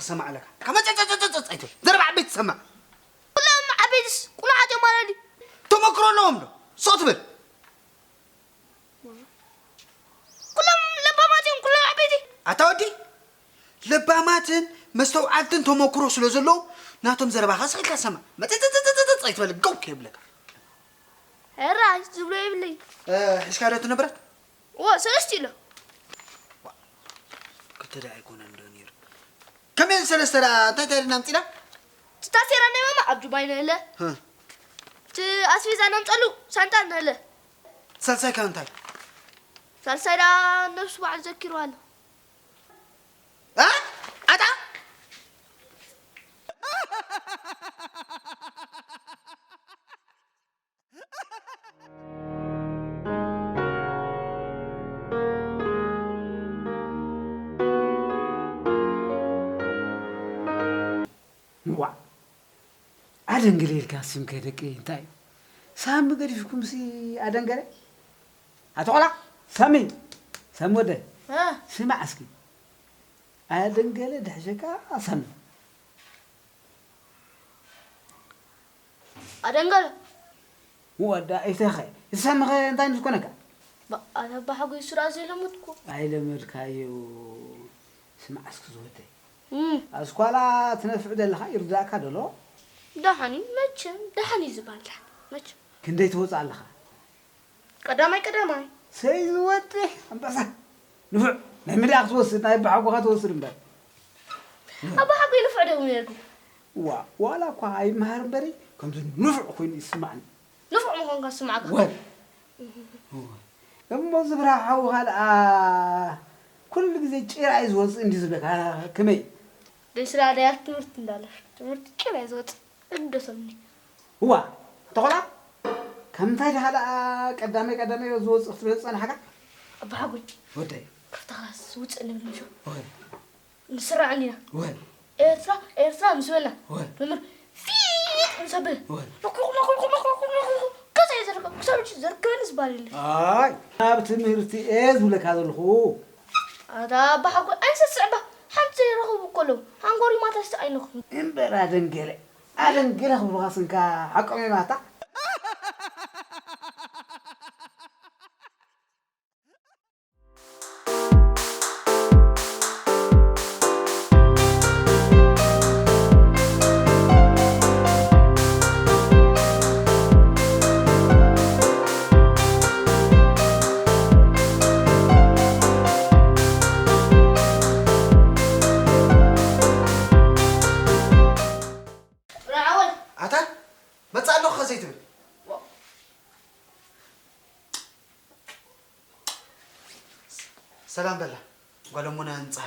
ሰማዕ ኣለካ። ከመ ጸጸጸጸጸ ኣይትብል። ዘረባ ዓበይቲ ትሰማዕ። ኩሎም ዓበይትስ ቁኑዓት እዮም ማለት ድዩ? ተመክሮ ኣለዎም ዶ? ስቕ ትብል። ኩሎም ለባማት እዮም ኩሎም ዓበይቲ። ኣታ ወዲ ለባማትን መስተውዓልትን ተመክሮ ስለ ዘለዎም ናቶም ዘረባኻ ስቕ ኢልካ ሰማዕ። መጸጸጸጸጸ ኣይትበል ገው ከይብለካ። ሕራይ ዝብሎ የብለይ። እ፣ ሒዝካዮ ዶ እቲ ንብረት? እወ ሰለስቲኡ ኣሎ። ክልተ ደኣ ኣይኮነን ዶ ነይሩ? ከመይ ሰለስተ ደኣ እንታይ እንታይ ድና ኣምጺና? እቲ ታሴራ ናይ ማማ ኣብ ዱባይ ነለ። ህ። እቲ ኣስቤዛ ነምጸሉ ሳንጣ ነለ። ሳልሳይ ከ እንታይ? ሳልሳይ ደኣ ነብሱ በዓል ዘኪሩ ኣሎ። እ? ኣታ? ዋእ ኣደንገለ ኢልካ ስምከ ደቂ እንታይ ሳሚ ገዲፍኩምሲ ኣደንገለ ኣተቆላ ሳሚ ሳሚ ወደ ስማዕ እስኪ ኣደንገለ ድሕሸካ ሳሚ ኣደንገለ ወዳ ኢተኸ ዝሰምኸ እንታይ ምስ ኮነካ? ኣታ ኣባሓጎይ ስራ ዘይለመድኩ። ኣይለመድካዮ። ስማዕ እስኪ ዝወደይ እም፣ ኣስኳላ ትነፍዕ ዘለኻ ይርዳእካ ደሎ? ደሓን እዩ መቸም፣ ደሓን እዩ ዝበሃል ደሓን መቸም። ክንደይ ትወፅእ ኣለኻ? ቀዳማይ ቀዳማይ። ሰይ ዝወድሕ ኣንበሳ ንፉዕ ናይ ምድኣ ክትወስድ ናይ ኣባሓጎኻ ትወስድ እምበር። ኣባሓጎይ ንፉዕ ዶ ነይሩ? ዋ ዋላ እኳ ኣይመሃር እምበሪ ከምዚ ንፉዕ ኮይኑ ይስማዕኒ። ንፉዕ ምዃንካ ዝስምዓካ። ወ እሞ ዝብራ ሓውኻ ደኣ ኩሉ ግዜ ጭራ እዩ ዝወፅእ እንዲ ዝብለካ ከመይ? ደስራ ደያት ትምህርቲ እንዳለሽ ትምህርቲ ጭራ እዩ ዝወፅእ እግደሰምኒ። እዋ ተኾላ ከምንታይ ድኻ ደኣ ቀዳመይ ቀዳመይ ዝወፅእ ክትብል ዝፀናሕካ? ኣባሓጎይ ወደይ ካብታ ክላስ ውፅእ ንብል ምሾ ወ ንስራዕ እንዲና። ወ ኤርትራ ኤርትራ ምስ በልና ወ ብምር ፊጥ ምስ ኣበለ ወ ኖኩ ኖኩ ኖኩ ኖኩ ኖኩ ኖኩ ከዛ እየ ዘርከብ ክሳብ ሕጂ ዘርከበኒ ዝበሃል የለን። ኣይ ኣብ ትምህርቲ እየ ዝብለካ ዘለኹ። ኣታ ኣባሓጎይ ኣይሰስዕ እባ ሓንቲ ዘይረኸቡ እኮ ኣለዉ። ሓንጎሪማታስ ኣይነኹን። እምበር ኣደንገለ ኣደንገለ ክብሉኻስ እንካ ሓቆም እዮም ኣታ። ብራዓወል ኣታ መጽእ ኣለኹ ከ ዘይትብል። ሰላም በላ ጓል እሙና ንጽሃ።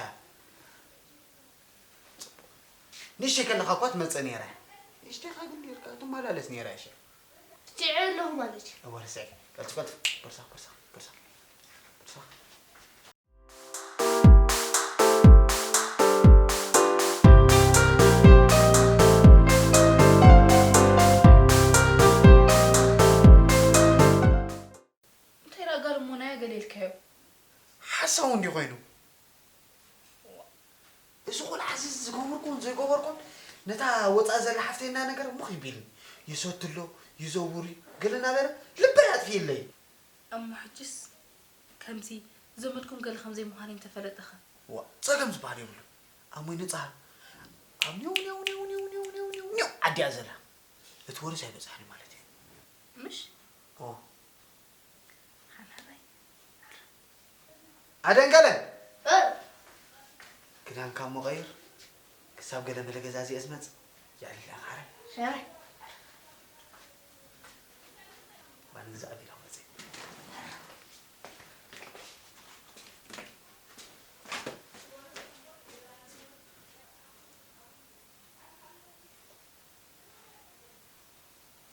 ንእሽተይ ከለኻ እኳ ትመጽእ ነይራ። ንእሽተይ ኻ ግን ጌርካ ትመላለስ ነይራ እሺ። ትስዕር ኣለኹ ማለት እዩ። እወ ርስዐይ። ቀልጥፍ ቀልጥፍ። ቦርሳ ቦርሳ ቦርሳ ቦርሳ። እንታይ ደኣ ጋር እሞ ናያ ገለ ኢልካዮ? ሓሳዊ እንድዩ ኮይኑ። እዚ ቆልዓ እዚ ዝገበርኩን ዘይገበርኩን ነታ ወፃእ ዘላ ሓፍተይ እናነገረ ሙኽ ይቢልኒ። ይሰቲ ኣሎ፣ ይዘውር እዩ፣ ገለ እናበለ ልበይ ኣጥፊእለይ። እሞ ሕጅስ ከምዚ ዘመድኩም ገለ ከም ዘይምዃነይ እንተፈለጠኸ? ዋእ፣ ጸገም ዝበሃል የብሉን። ኣሞይ ነጻ ኣብ ኔው ኔው ኔው ኔው ኔው ኔው ኔው ኔው ዓዲ እያ ዘላ። እቲ ወረስ ኣይበጽሓን እዩ ማለት እዩ። ምሽ? ኦ። ሓናረይ። ኣደንገለ! እ! ክዳንካ እሞ ቀይር። ክሳብ ገለ መለ ገዛዚአ ዝመጽእ። የዕልል ኣኻረ። ሸራይ። ባን ግዛዕ ቢራ መጽእ።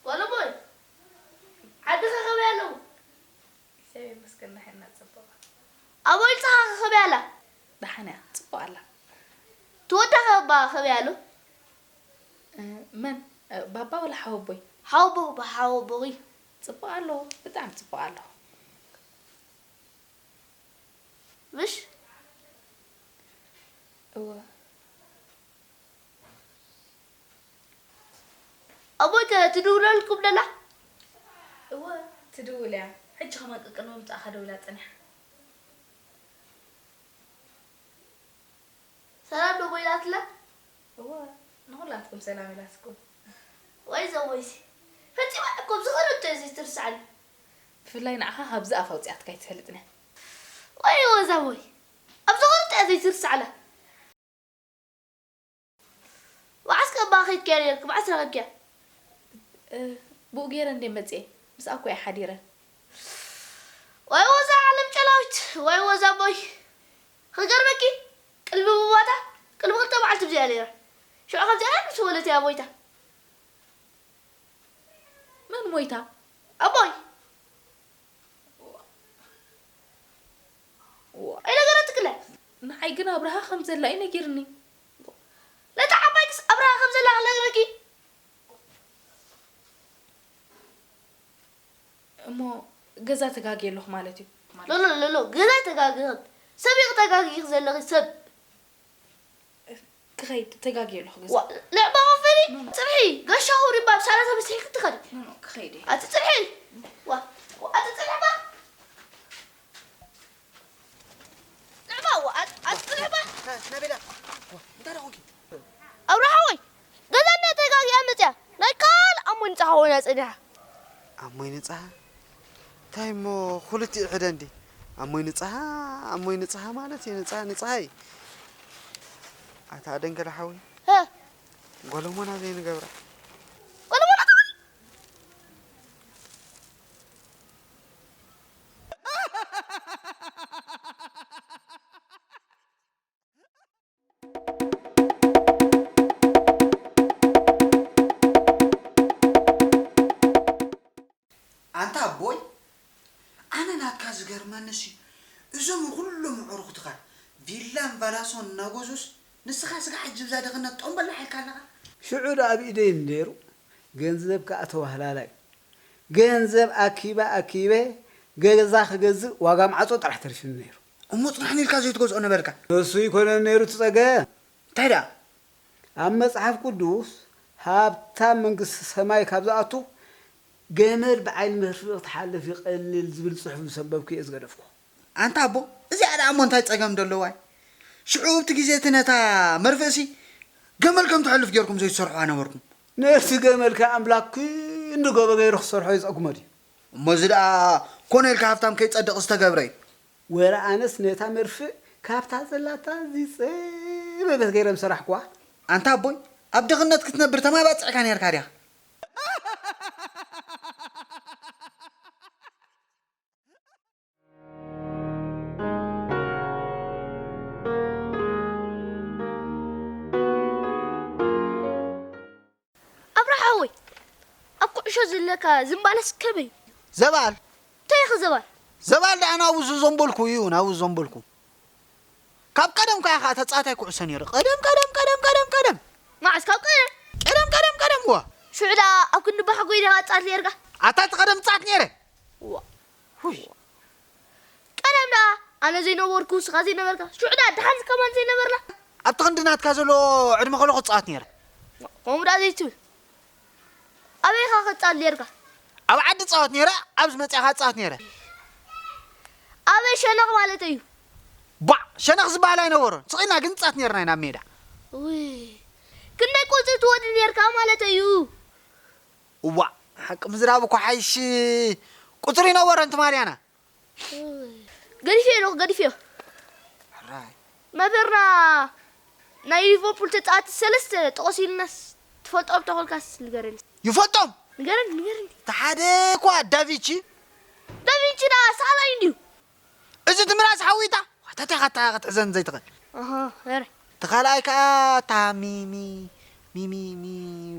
ጓለቦይ ዓድኻ ከመይ ኣለዉ? እግዚኣብሔር ይመስገን ናሕና ጽቡቕ። ኣቦይ ልጽኻ ከመይ ኣላ? ደሓን እያ ጽቡቕ ኣላ። ትወዳኸ እባ ከመይ ኣሎ? እ፣ መን እ፣ ባባ ወላ ሓወቦይ? ሓወቦ እባ ሓወቦኺ። ጽቡቕ ኣሎ ብጣዕሚ ጽቡቕ ኣሎ። ምሽ? እወ። ትድውለልኩም ደላ? እወ ትድውል እያ። ሕጂ ከማን ቀቅድሚ ምምጻእካ ደዊላ ጸኒሓ። ሰላም ዶ ኢላትላ? እወ ንኹላትኩም ሰላም ኢላትኩም። ወይ ዘወይሲ ፈጺማ እኮ ብዝኸረቶ እዩ ዘይትርስዓኒ። ብፍላይ ንዓኻ ካብዚ ኣፍ ኣውጺኣትካ ኣይትፈልጥን እያ። ወይ ወዛ ወይ ኣብ ዝኸረቶ እያ ዘይትርስዓላ። ወዓስ ከባ ከይድክያ ነርክ መዓስ ረኸብክያ? ብኡ ገይረ እንደ መጽኤ ምስኣ እኮ እየ ሓዲረ። ወይ ወዛ ዓለም ጨላዊት ወይ ወዛ ቦይ ክገርመኪ ቅልቢ ብባታ ቅልቢ ክልተ መዓልቲ ብዚኣ ነይራ። ሽዑ ከምዚኣ ምስ ወለት እያ ቦይታ። መን ሞይታ? ኣቦይ ኣይነገረትክለ። ንዓይ ግን ኣብርሃ ከም ዘላ እዩ ነጊርኒ። ነታ ዓባይክስ ኣብርሃ ከም ዘላ ክነግረኪ። እሞ ገዛ ተጋግየ ኣለኹ ማለት እዩ። ሎሎ ሎሎ ገዛ ተጋግኽን ሰብ ይኽተጋግይኽ ዘለኺ ሰብ። ክኸይድ ተጋግየ ኣለኹ ገዛ። ዋ ልዕባ ኸፈሊ ጽብሒ ገሻ ኹሪ ባብ ሳላ ተመሲሕኪ ትኸዲ። ኖ፣ ኖ፣ ክኸይድ እየ። ኣቲ ጽብሒ ዋ ኣቲ ጽብሒ ባ ልዕባ ዋ ኣቲ ኣቲ ጽብሒ ባ ናቤላ እንታይ ደኹንኪ? ኣብርሃ ወይ ገዛ እንዳ ተጋግያ መጽያ ናይ ካል ኣሞይ ንጽሓ ኮይና ጸኒሓ። ኣሞይ ንጽሃ እንታይ እሞ ኩልቲ ይሕደ እንዲ ኣሞይ ንጽሃ ኣሞይ ንጽሃ ማለት እዩ ንጽሃ ንጽሃ እዩ ኣታ ኣደንገለ ሓዊ ሀ ጎለሞና ዘይንገብራ ወለሞና ተኸዲ ኣንታ ኣቦይ ኣነ ናትካ ዝገርመንሲ እዞም ኩሎም ኣዕሩኽትኻ ቪላን ቫላሶን እናገዙስ ንስኻ ስጋ ሕጂ ብዛ ድኽነት ጠንበላሕ ኢልካ ኣለኻ። ሽዑ ደኣ ኣብ ኢደይ ነይሩ ገንዘብ ከኣ ተዋህላላይ ገንዘብ ኣኪበ ኣኪበ ገዛ ክገዝእ ዋጋ ማዕጾ ጥራሕ ተሪፉኒ ነይሩ። እሞ ጽናሕኒ ኢልካ ዘይትገዝኦ ነበርካ። ንሱ ኣይኮነን ነይሩ እቲ ጸገም። እንታይ ደኣ? ኣብ መጽሓፍ ቅዱስ ሃብታም መንግስቲ ሰማይ ካብ ዝኣቱ ገመል ብዓይኒ መርፍእ ክትሓልፍ ይቐልል ዝብል ጽሑፍ ምስ ኣንበብኩ እየ ዝገደፍኩ። ኣንታ ኣቦ እዚኣ ደኣ እሞ እንታይ ጸገም ዶ ኣለዋ? ሽዑ ኣብቲ ግዜ እቲ ነታ መርፍእሲ ገመል ከም ትሕልፍ ጌርኩም ዘይትሰርሑዋ ነበርኩም። ነቲ ገመል ከኣ ኣምላኽ ክንዲ ጎቦ ገይሩ ክሰርሖ ይጸግሞ ድዩ? እሞ እዚ ደኣ ኮነ ኢልካ ሃብታም ከይጸድቕ ዝተገብረ እዩ። ወረ ኣነስ ነታ መርፍእ ካብታ ዘላታ ዝጸበበት ገይረ ምሰራሕኩዋ። ኣንታ ኣቦይ ኣብ ድኽነት ክትነብር ተማባጺዕካ ኔርካ ዲኻ? ኣብርሃ ሓወይ ኣብ ኩዕሾ ዘለካ ዝምባለስ ከመይ እዩ? ዘባል እንታይ ኢኺ ዘባል? ዘባል ደኣ ናብኡ ዝዘንበልኩ እዩ ናብኡ ዝዘንበልኩ ካብ ቀደም ከኣ ከኣ ተጻዋታይ ኩዕሶ ነይረ ቀደም ቀደም ቀደም ቀደም ቀደም መዓስ ካብ ቀደም? ቀደም ቀደም ቀደም ዋ ሽዑ ደኣ ኣብ ክንዲ ባሕጎይ ዲኻ ትጻወት ነይርካ? ኣታ እቲ ቀደም ጻት ነይረ ዋ ሁይ ቀደም ደኣ ኣነ ዘይነበርኩ ንስኻ ዘይነበርካ ሽዑ ደኣ ደሓን ከማን ዘይነበርና ኣብቲ ክንዲ ናትካ ዘሎ ዕድመ ከለኹ እጻወት ነይረ። ከምኡ ደኣ ዘይትብል ኣበይ ኢኻ ክትጻወት ነይርካ? ኣብ ዓዲ እጻወት ነይረ፣ ኣብዚ መጺኣ ከኣ እጻወት ነይረ። ኣበይ ሸነኽ ማለተይ እዩ። ባዕ ሸነኽ ዝበሃል ኣይነበሮን፣ ስቕ ኢልና ግን ንጻወት ነይርና ኢና ኣብ ሜዳ። ውይ ክንደይ ቁጽሪ ትወዲ ነይርካ ማለተይ እዩ። እዋእ ሓቂ ምዝራብ እኮ ሓይሽ ቁጽሪ ኣይነበሮን ትማልያና። ገዲፍዮ ኣለኹ ገዲፍዮ። መምህርና ናይ ሊቨርፑል ተፃወቲ ሰለስተ ጥቐሱ ኢልናስ ትፈልጦም ተኾንካስ ንገረኒ። ይፈልጦም? ንገረኒ ንገረኒ። እቲ ሓደ እኳ ዳቪንቺ። ዳቪንቺ ደኣ ሰኣላይ እንድዩ። እዚ ትምራስ ሓዊታ ዋታታ ኢኻ ክትሕዘን ዘይትኽእል። ኣሃ ሄረ። እቲ ካልኣይ ከዓ እታ ሚ ሚ ሚ ሚ ሚ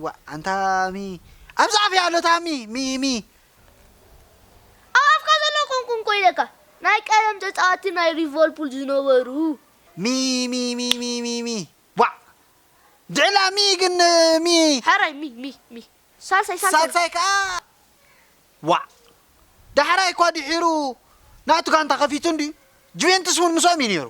ዋ ኣንታ ሚ ኣብዚ ኣፍያ ኣሎ እታ ሚ ሚ ሚ ኣብ ኣፍካ ዘሎ ቁንቁን ኮይነካ ናይ ቀደም ተፃወቲ ናይ ሊቨርፑል ዝነበሩ ሚ ሚ ሚ ሚ ሚ ሚ ዋ ድዕላ ሚ ግን ሚ ሕራይ ሚ ሚ ሚ ሳልሳይ ሳልሳይ ሳልሳይ ከዓ ዋዕ ዳሕራይ እኳ ድሒሩ ናቱ ጋንታ ከፊቱ እንድዩ ጁቬንቱስ እውን ምስኦም እዩ ነይሩ